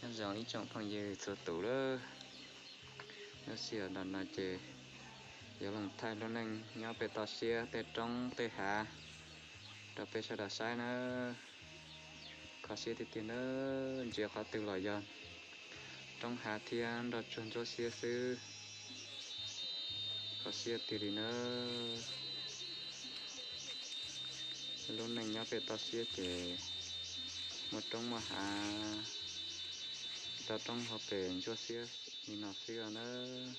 Nyob zoo ib tsoom phooj ywg txhua tus lawm, lub sij hawm no ces yuav los thaij lub neej nyob pem toj siab tej roob tej hav rau peb sawv daws saib nawb. Kho siab tiag tiag nawb, ntsia qhov twg los yog roob hav thiab nroj tsuag ntsuab xiab xwb. Kho siab tiag li nawb. Lub neej nyob pem toj siab ces muaj roob muaj hav, toj roob hauv pes ntsuab xiab li no xwb nawb.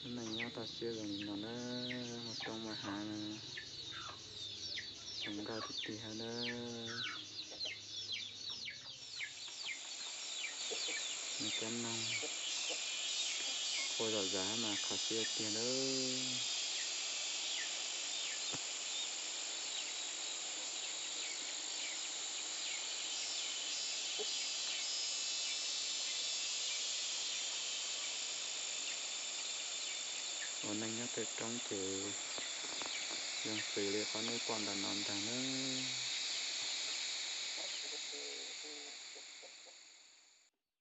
Lub neej nyob toj siab zoo li no na, muaj roob muaj hav, zoo nkauj tiag tiag na. Nws cov noog qua zom zaws mas kho siab tiag nawb. Ua neej nyob tej roob ces zoo xws li qhov nej pom ntawm no ntag nawb.